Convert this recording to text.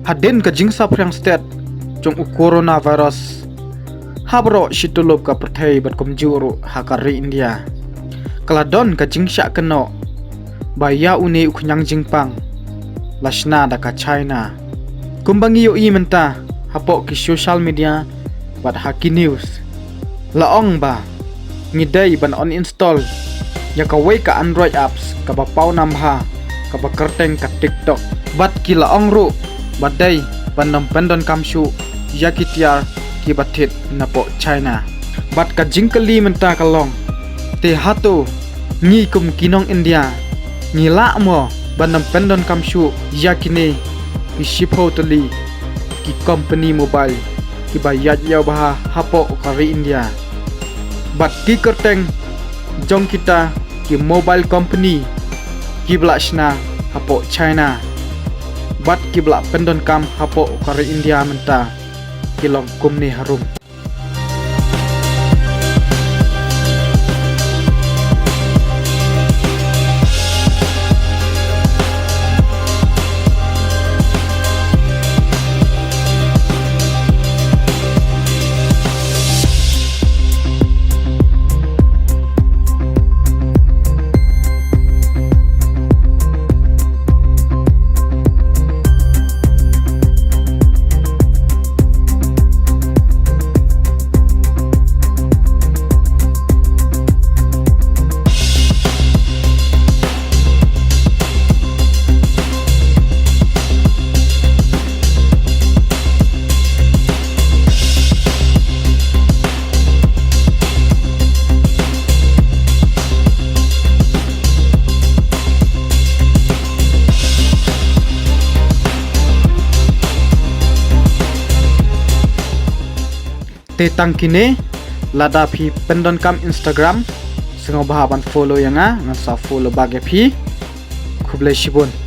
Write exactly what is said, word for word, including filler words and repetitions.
Hadien ka jingsaphriang stet jong u coronavirus ha baroh shi tulop ka pyrthei bad kumjuh ruh ha ka ri India, ka la don ka jingshah kynnoh ba ïa une u khñiang jingpang la shna da ka China. Kumba ngi ïohi mynta hapoh ki social media bad ha ki news, la ong ba ngi dei ban uninstall ïa kawei ka Android apps kaba pawnam bha kaba kyrteng ka TikTok. Bad ki la ong ruh ba dei ban nym pyndonkam shuh ïa ki tiar kiba thied napoh China. Bad ka jingkylli mynta ka long, te hato ngi kum ki nong India ngi lah mo ban nym pyndonkam shuh ïa kine ki shiphew tylli ki company mobile kiba ïaid ïew bha hapoh ka ri India? Bad ki kyrteng jong kita ki mobile company kiba la shna hapoh China bad kiba la pyndonkam hapoh ka ri India mynta ki long kumne harum. Te tang kine, lada phi pyndonkam Instagram, sngewbha ban follow ïa nga, ngan sa follow back ïa phi. Khublei shibun.